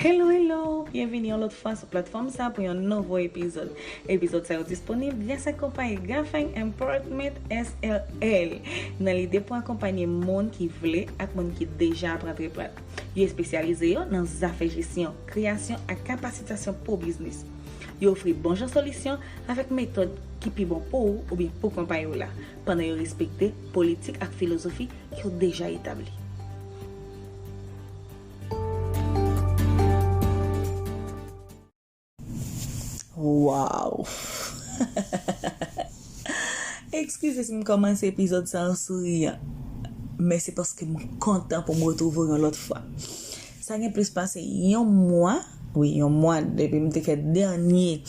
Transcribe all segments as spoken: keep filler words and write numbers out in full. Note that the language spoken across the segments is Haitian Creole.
Hello, hello! Byenveni yon lòt fwa sou platfòm sa pou yon nouvo epizòd. Epizòd sa yo disponib gras ak konpayi Gafeng Empowerment S R L, nan lide pou akonpanye moun ki vle ak moun ki deja ap antreprann. Yo espesyalize yo nan zafè jesyon, kreyasyon ak kapasitasyon pou biznis. Yo ofri bon jan solisyon avèk metòd ki pi bon pou ou oubyen pou konpayi w la, pandan yo respekte politik ak filozofi ki yo deja etabli. Waw! Eskize si m kòmanse epizòd sa an souriyan, men se paske m kontan pou m retwouve w yon lòt fwa. Sa gen plis pase yon mwa, wi, yon mwa depi m te fè dènye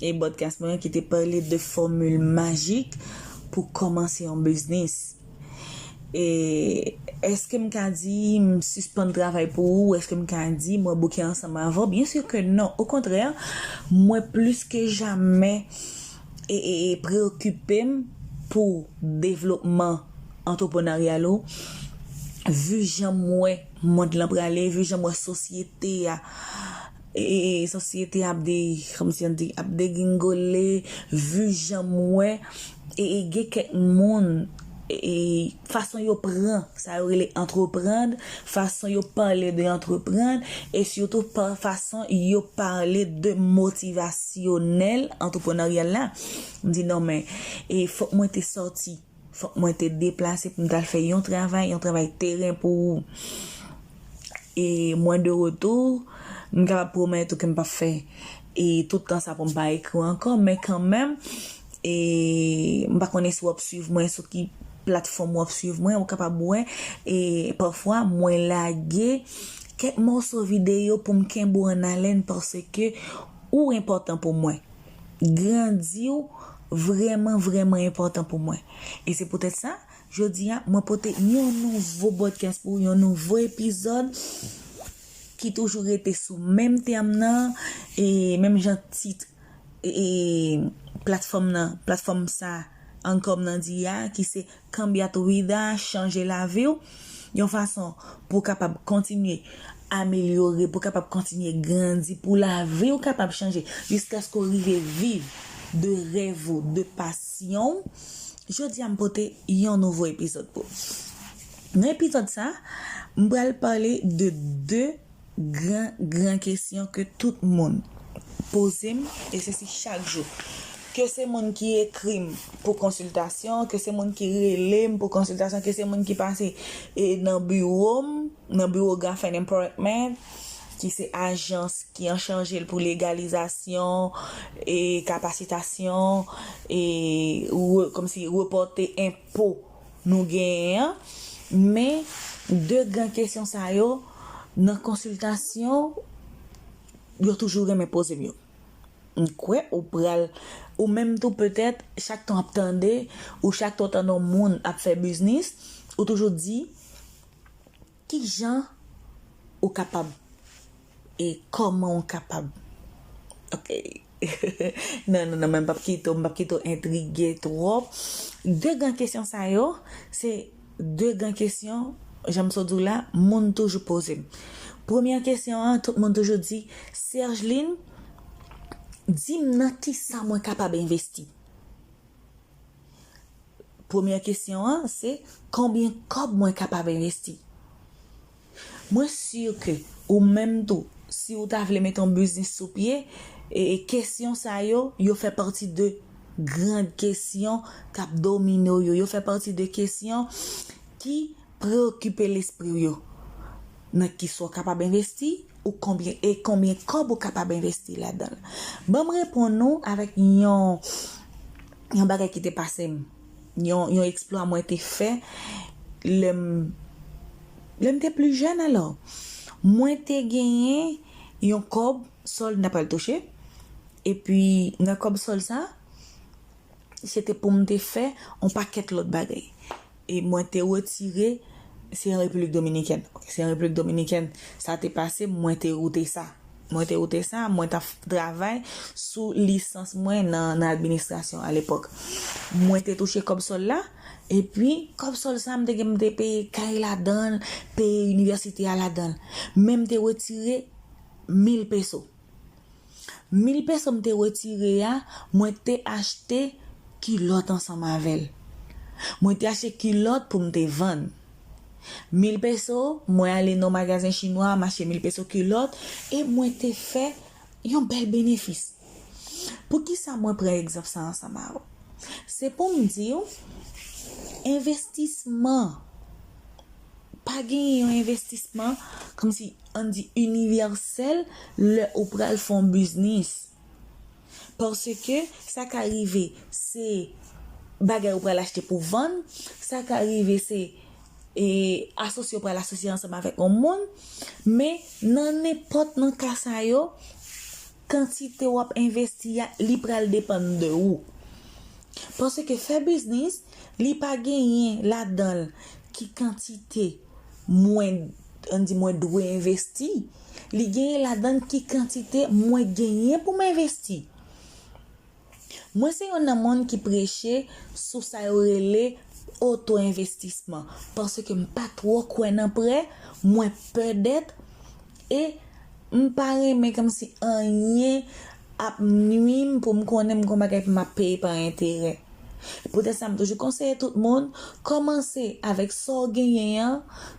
e podcast mwen an ki te pale de fòmil majik pou kòmanse yon biznis. E èske m ka di m sispann travay pou ou? Èske m ka di mwen bouke ansanm avè w? Byen si ke non. Okontrè, mwen plis ke jamè e, e, e preokipe m pou devlopman antreprenaryal ou, vi jan m wè mond lan prale, vi jan m wè sosyete a, e, e, e sosyete ap de, kòmsi on di, ap degringole, vi jan m wè, e, e gen kèk moun, e, e fason yo pran sa yo rele antreprann, fason yo pale de antreprann, e sitou pa fason yo pale de motivasyonèl antreprenaryal la. M di non, men, e fòk mwen te sòti, fòk mwen te deplase pou m t al fè yon travay, yon travay teren pou ou. E mwen de retou, m kapab pwomèt ou ke m p ap fè e tout tan sa pou m pa ekri w ankò, men kanmenm, e m pa konnen si w ap swiv mwen, sou ki platfòm w ap swiv mwen, ou kapab wè, e pafwa mwen lage kèk mòso videyo pou m kenbe w an alèn, paske ou enpòtan pou mwen. Grandi w vrèman, vrèman enpòtan pou mwen. E se poutèt sa, jodi a, mwen pote yon nouvo podcast pou ou, yon nouvo epizòd ki toujou rete sou menm tèm nan, e menm jan tit, e, e platfòm nan, platfòm sa, Anchor nan di a, ki se Cambia tu vida, chanje lavi w, yon fason pou w kapab kontinye amelyore, pou w kapab kontinye grandi, pou lavi w kapab chanje, jiskaske w rive viv de rèv ou, de pasyon w. Jodi a, m pote yon nouvo epizòd pou w. Nan epizòd sa, m pral pale de de gran, gran kesyon ke tout moun poze m, e se si chak jou. Ke se moun ki ekri m pou konsiltasyon, ke se moun ki rele m pou konsiltasyon, ke se moun ki pase, e, nan biwo m, nan biwo Gafen Empowerment, ki se ajans ki an chanje l pou legalizasyon, e, kapasitasyon, e, re-, kòmsi repòte enpo nou genyen an. Men, de gran kesyon sa yo, nan konsiltasyon, yo toujou renmen poze m yo. M kwè ou pral, ou menm tou petèt, chak tan w ap tande, ou chak tan w tande yon moun ap fè biznis, ou toujou di, ki jan ou kapab? E kòman ou kapab? Ok. Non, non, non, men m p ap kite w, m p ap kite w entrige twòp. De gran kesyon sa yo, se de gran kesyon, jan m sot di w la, moun toujou poze m. Premyè kesyon an, tout moun toujou di, Sergeline, di m nan kisa mwen kapab envesti. Premyè kesyon an, se konbyen kòb mwen kapab envesti? Mwen si ke ou menm tou, si ou ta vle mete yon biznis sou pye, e, e kesyon sa yo, yo fè pati de gran kesyon k ap domine w yo. Yo fè pati de kesyon ki preokipe lespri w yo. Nan kisa w kapab envesti, ou konbyen, e konbyen kòb ou kapab envesti ladan l. Ban m reponn ou avèk yon, yon bagay ki te pase m. Yon, yon eksplwa mwen te fè lè m, lè m te pli jèn alò. Mwen te genyen yon kòb sòl n ta pral touche. Epi, nan kòb sòl sa, se te pou m te fè yon pakèt lòt bagay. E mwen te retire, se an Repiblik Dominikèn. Ok, se an Repiblik Dominikèn, sa te pase, mwen te woute sa. Mwen te woute sa, mwen t ap travay sou lisans mwen nan, nan administrasyon alepòk. Mwen te touche kòb sòl la, epi kòb sòl sa, m te gen, m te peye kay ladan l, peye inivèsite a ladan l. Men m te retire mil peso. Mil peso m te retire a, mwen te achte kilòt ansanm avè l. Mwen te achte kilòt pou m te vann. Mil peso, mwen ale nan magazen chinwa, m achte mil peso kilòt, e mwen te fè yon bèl benefis. Poukisa mwen pran egzanp sa ansanm avè w? Se pou m di w, envestisman, pa gen yon envestisman kòmsi ann di inivèsèl lè ou pral fè yon biznis. Paske sa ka rive se bagay ou pral achte pou vann, sa ka rive se e asosye ou pral asosye ansanm avèk yon moun, men nan nenpòt nan ka sa yo, kantite w ap envesti a, li pral depann de ou. Paske fè biznis, li pa genyen ladan l ki kantite mwen, ann di mwen dwe envesti. Li genyen ladan l ki kantite mwen genyen pou m envesti. Mwen se youn nan moun ki preche sou sa yo rele oto-envestisman, paske m pa twò kwè nan prè, mwen pè dèt, e m pa renmen kòmsi anyen ap nwi m pou m konnen m gon bagay pou m ap peye pa enterè. Poutèt sa, m toujou konseye tout moun, kòmanse avèk sa w genyen an,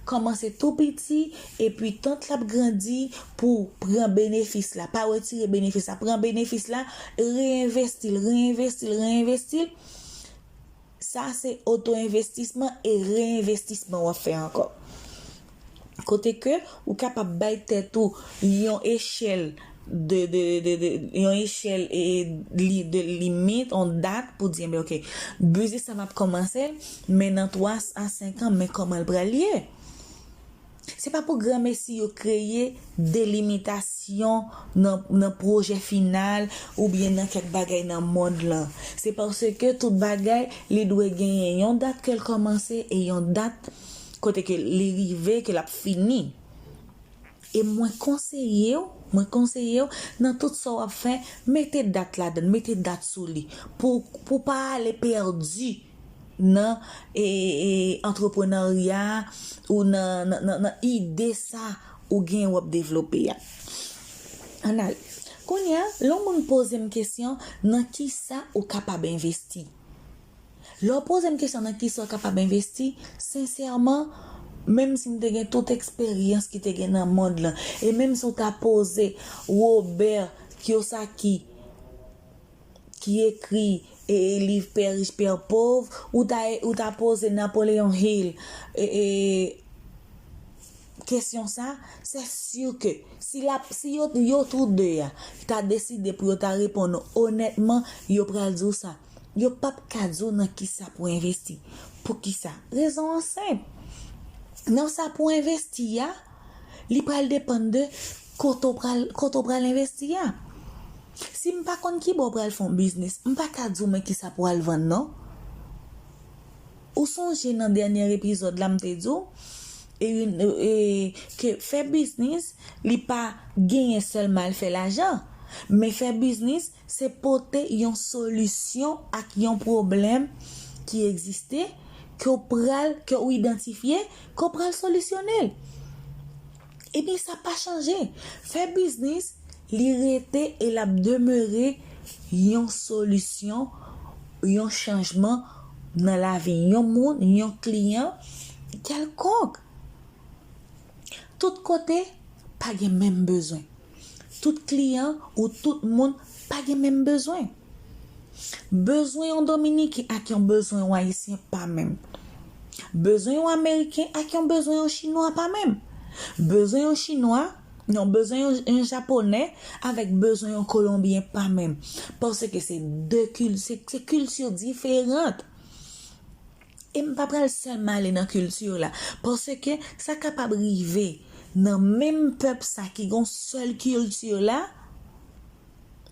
kòmanse tou piti, epi tan l ap grandi pou pran benefis la. Pa retire benefis la, pran benefis la, reenvesti l, reenvesti l, reenvesti l. Sa se oto-envestisman e reenvestisman w ap fè ankò. Kote ke ou kapab bay tèt ou yon echèl de, de, de, de, yon echèl e, li, de limit, yon dat pou di, enben, ok, biznis sa m ap kòmanse l, men nan twa a senk an, men kòman l pral ye? Se pa pou granmesi yo kreye delimitasyon nan, nan pwojè final oubyen nan kèk bagay nan mond lan. Se paske tout bagay, li dwe genyen yon dat ke l kòmanse e yon dat kote ke li rive, ke l ap fini. E mwen konseye w, mwen konseye w, nan tout sa w ap fè, mete dat ladan, mete dat sou li. Pou, pou pa ale pèdi nan, e, e, antreprenarya ou nan, nan, nan, nan ide sa ou gen w ap devlope a. Ann ale. Kounye a, lè yon moun poze m kesyon, nan ki sa ou kapab envesti? Lè w poze m kesyon nan ki sa w kapab envesti, sensèman, menm si m te gen tout eksperyans ki te gen nan mond lan, e menm si w ta poze Robert Kiyosaki, ki ekri e, e liv Père riche, Père pauvre, ou ta, ou ta poze Napoleon Hill e, e kesyon sa, se si ke si, la, si yo, yo tou de a ta deside pou yo ta reponn ou onètman, yo pral di w sa. Yo p ap ka di w nan ki sa pou envesti. Poukisa? Rezon an senp. Nan sa pou envesti a, li pral depann de kote w pral, kote w pral envesti a. Si m pa konn ki bò w pral fè yon biznis, m pa ka di w men ki sa pou w al vann non. Ou sonje nan dènye epizòd la m te di w, e, e, ke fè biznis, li pa genyen sèlman al fè lajan. Men fè biznis, se pote yon solisyon ak yon pwoblèm ki egziste, ke w pral, ke w idantifye, ke w pral solisyone l. Ebyen, sa pa chanje. Fè biznis, li rete e l ap demere yon solisyon, yon chanjman nan lavi yon moun, yon kliyan kèlkonk. Tout kote pa gen menm bezwen. Tout kliyan ou tout moun pa gen menm bezwen. Bezwen yon Dominiken ak yon bezwen yon Ayisyen pa menm. Bezwen yon Ameriken ak yon bezwen yon Chinwa pa menm. Bezwen yon Chinwa, non, bezwen yon, yon Japonè avèk bezwen yon Kolonbyen pa menm. Paske se de kil-, se, se kilti diferan. E m pa pral sèlman ale nan kilti la, paske sa kapab rive nan menm pèp sa ki gon sèl kilti la,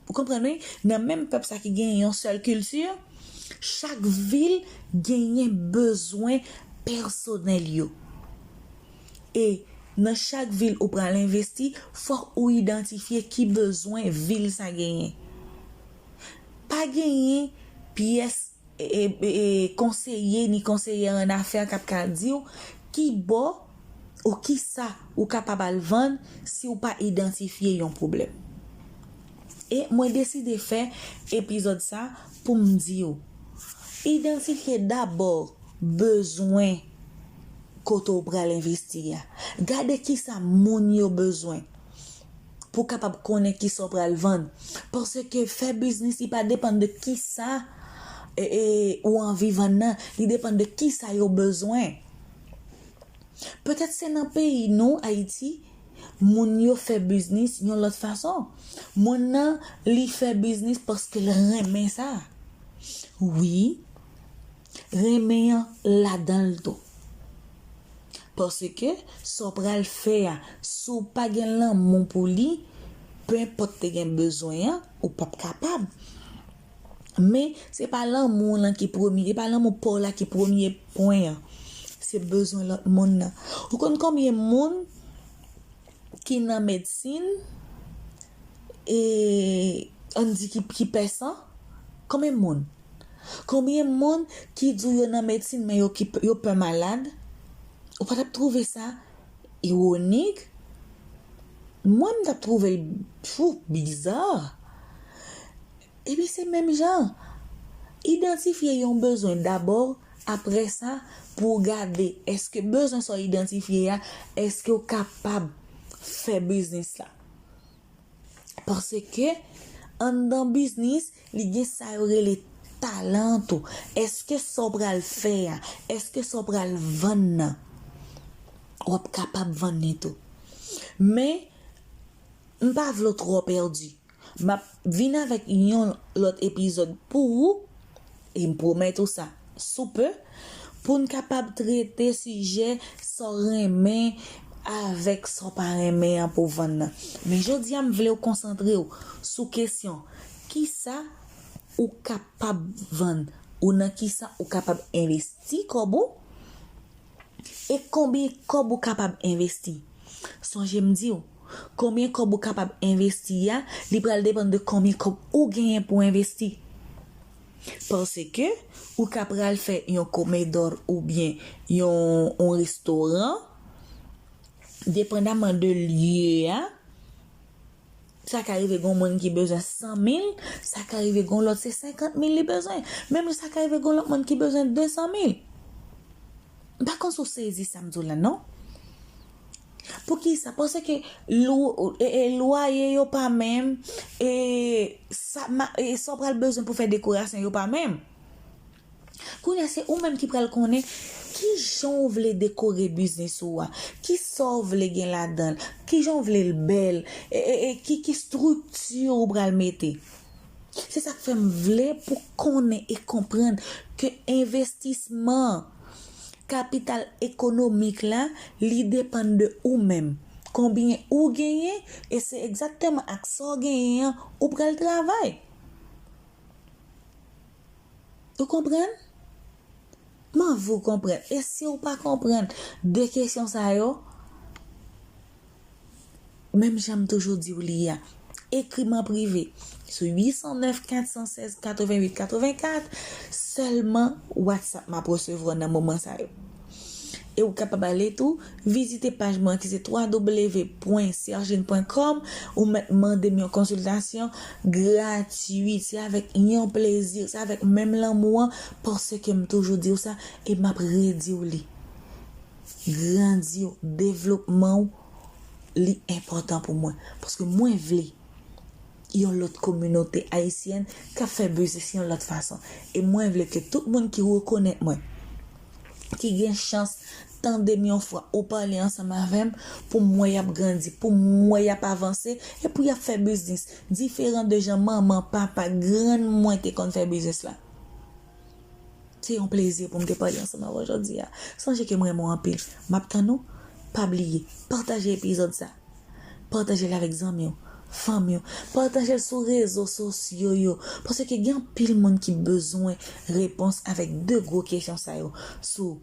ou konprann wi? Nan menm pèp sa ki gen yon sèl kilti, chak vil genyen bezwen pèsonèl yo. E nan chak vil ou pral envesti, fòk ou idantifye ki bezwen vil sa genyen. Pa genyen pyès e, e, e, konseye ni konseyè an afè k ap ka di w ki bò ou kisa ou kapab al vann si w pa idantifye yon pwoblèm. E mwen deside fè epizòd sa pou m di w, idantifye dabò bezwen kote w pral envesti a. Gade kisa moun yo bezwen pou w kapab konnen kisa w pral vann. Paske fè biznis, li pa depann de kisa, e, e, ou anvi vann nan, li depann de kisa yo bezwen. Petèt se nan peyi nou, Ayiti, moun yo fè biznis yon lòt fason. Moun nan, li fè biznis paske l renmen sa. Wi, renmen an ladan l tou. Paske sa w pral fè a, si w pa gen lanmou pou li, penpòt te gen bezwen an, ou p ap kapab. Men, se pa lanmou w lan ki premye, se pa lanmou pa w la ki premye pwen an. Se bezwen lòt moun nan. Ou konn konbyen moun ki nan medsin, e, ann di ki, ki pè san? Konbyen moun? Konbyen moun ki di w yo nan medsin, men yo ki, yo pè malad? Ou pa t ap twouve sa iwonik? Mwen, m t ap twouve l, pfou, biza. Ebyen, se menm jan. Idantifye yon bezwen dabò, apre sa, pou w gade, èske bezwen sa w idantifye a, èske w kapab fè biznis la? Paske anndan biznis, li gen sa yo rele talan tou. Èske sa w pral fè a, èske sa w pral vann nan, w ap kapab vann li tou? Men, m pa vle w twò pèdi. M ap vin avèk yon lòt epizòd pou ou, e m pwomèt ou sa, sou pe, pou n kapab trete sijè sa w renmen avèk sa w pa renmen an pou vann nan. Men jodi a, m vle w konsantre w sou kesyon, kisa ou kapab vann, ou nan kisa ou kapab envesti kòb ou, e konbyen kòb ou kapab envesti. Sonje m di w, konbyen kòb ou kapab envesti a, li pral depann de konbyen kòb ou genyen pou envesti. Paske ou ka pral fè yon komedò oubyen yon, yon restoran, depandaman de lye a, sa ka rive gen yon moun ki bezwen san mil, sa ka rive gen yon lòt se senkant mil li bezwen. Menm jan sa ka rive gen yon lòt moun ki bezwen de san mil. M pa konn si w sezi sa m di w la, non? Poukisa? Paske lou-, e, e, lwaye yo pa menm, e, sa, ma-, e, sa w pral bezwen pou fè dekorasyon yo pa menm. Kounye a, se ou menm ki pral konnen ki jan w vle dekore biznis ou a, ki sa w vle gen ladan l, ki jan w vle l bèl, e, e, e ki, ki estrikti ou pral mete. Se sa k fè m vle pou konnen e konprann ke envestisman kapital ekonomik la, li depann de ou menm. Konbyen ou genyen, e se egzakteman ak sa w genyen an, ou pral travay. Ou konprann? M anvi w konprann. E si w pa konprann de kesyon sa yo, menm jan m toujou di w li a, ekri m an prive sou uit san nèf, kat san sèz, katrevenn uit, katrevenn kat. Sèlman WhatsApp m ap resevwa nan moman sa yo. E ou kapab ale tou vizite paj mwen ki se w w w pwen sergine pwen kòm. Ou mèt mande m yon konsiltasyon gratwit. Se avèk yon plezi, se avèk menm lanmou an, paske m toujou di w sa e m ap redi w li. Grandi w, devlopman w, li enpòtan pou mwen. Paske mwen vle yon lòt kominote ayisyèn k ap fè biznis yon lòt fason. E mwen vle ke tout moun ki rekonèt mwen, ki gen chans tande m yon fwa ou pale ansanm avè m, pou m wè y ap grandi, pou m wè y ap avanse, e pou y ap fè biznis diferan de jan manman, papa, grann mwen te konn fè biznis la. Se yon plezi pou m te pale ansanm avè w jodi a. Sonje ke m renmen w anpil. M ap tann ou. Pa bliye, pataje epizòd sa. Pataje l avèk zanmi w, fanmi w. Pataje l sou rezo sosyo yo. Paske gen anpil moun ki bezwen repons avèk de gwo kesyon sa yo. Sou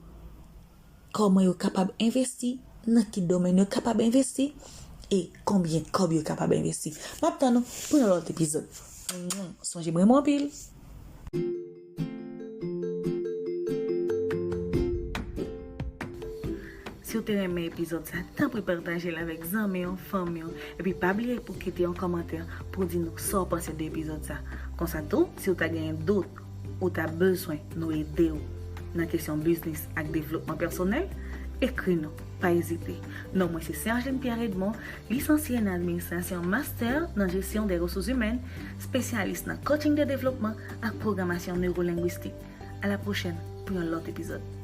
kòman yo kapab envesti, nan ki domèn yo kapab envesti, e konbyen kòb yo kapab envesti. M ap tann ou pou yon lòt epizòd. Sonje m renmen w anpil. Si w te renmen epizòd sa, tanpri pataje l avèk zanmi w, fanmi w, epi pa bliye pou kite yon kòmantè pou di nou sa w panse de epizòd sa. Konsa tou, si w ta genyen dout ou ta bezwen nou ede w nan kesyon biznis ak devlopman pèsonèl, ekri nou, pa ezite. Non mwen se Sergeline Pierre Edmond, lisansye nan administrasyon, master nan jesyon de resous imèn, espesyalis nan coaching de devlopman ak pwogramasyon newolengwistik. A la pwochèn pou yon lòt epizòd.